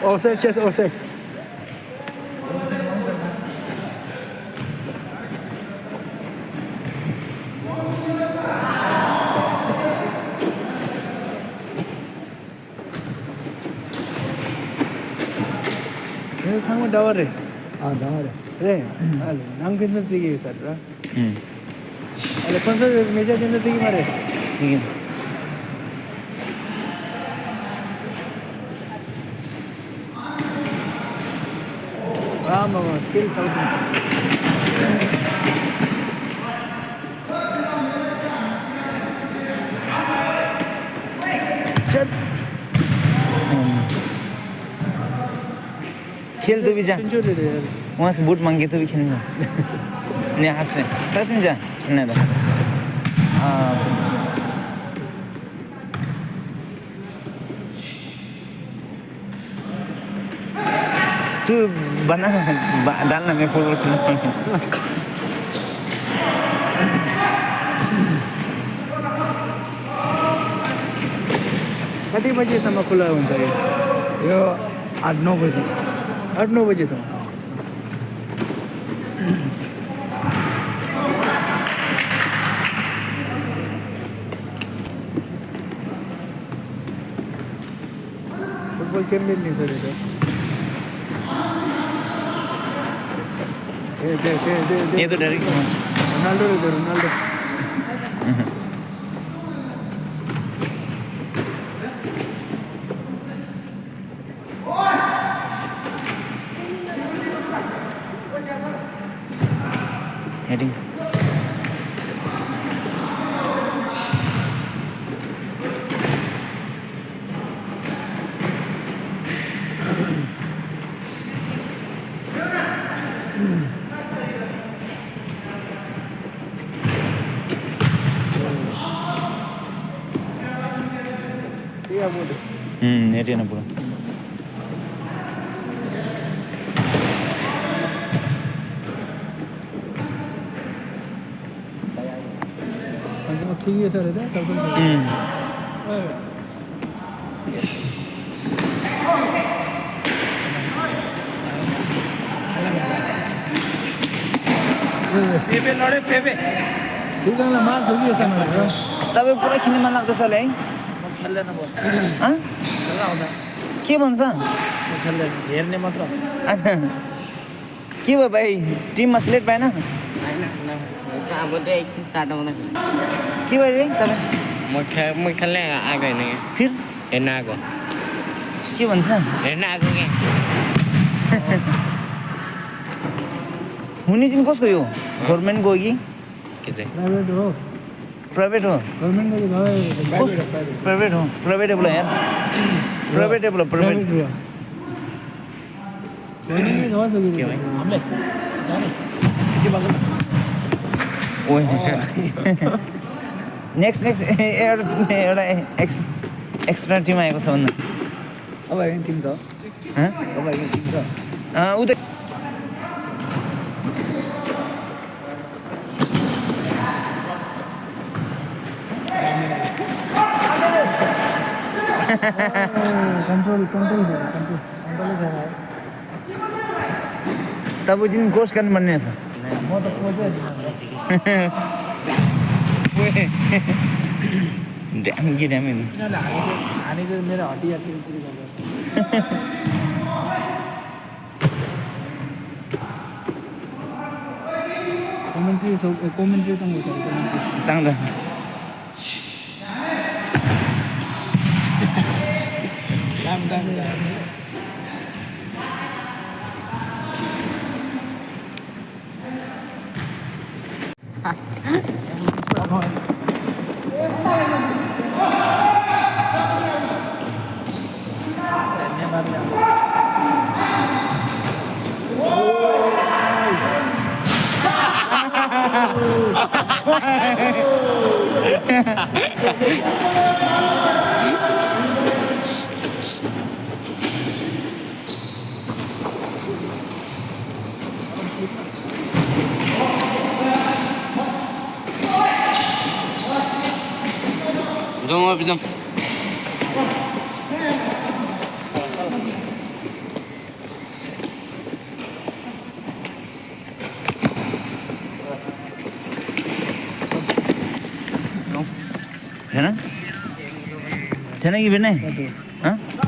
Offside chess, offside. 상무 나와래. 아 나와래. 그래. 낭빈도 쓰기 있었더라. Ale cuánto me ya tiene que mare. Sí. Vamos, skill out. खेल तो भी जा वहाँ से boot मांगे तो भी खेलने जा नहीं हंस में सच में जा खेलने दो तू बना डालना मैं फुटबॉल खेलूँ कति बजेसम्म खुला हुन्छ यो 8-9 बजे 8-9 बजेसम्म फुटबल खेल्ने नि सर ये तो डायरेक्ट रोनाल्डो हेडिंग नेट ना पूरा ठीक है सर पेपे लड़े पेपे ठीक है ना मार दोगी ऐसा ना तब पूरा खेलने मन लाग्छ साले है खेल्दैन म हाँ खेल्न आउँदा के भन्छ खेल्दैन हेर्ने मात्र अच्छा के भयो भाइ टिममा सिलेक्ट भएन हैन अब त एकछिन साटो मात्रै के भयो रे तपाईँ म खेल्ने आएको हैन के फिर हेर्न आएको के भन्छ हेर्न आएको के हुने चाहिँ कसको यो गभर्मेन्टको हो कि के चाहिँ प्राइवेट हो प्राइभेट हो गभर्मेन्ट प्राइभेट हो प्राइभेटेबल यार प्राइभेटेबल प्राइभेट के भाइ हामीले जाने के बाजु ओए नेक्स्ट एउटा एक्स्ट्रा टिम आएको छ भन्दा अब हेर्ने टिम छ हँ अब हेर्ने टिम छ उतै कंट्रोल तब जिन कोर्स गर्नु पर्ने छ म त कोचै ड्याम कि ड्याम हानेको मेरो हड्डी गर्दा कमेन्ट्री ताङ्दा जाउँ अब जाउँ छैन? छैन कि भेट्ने? कति? हँ?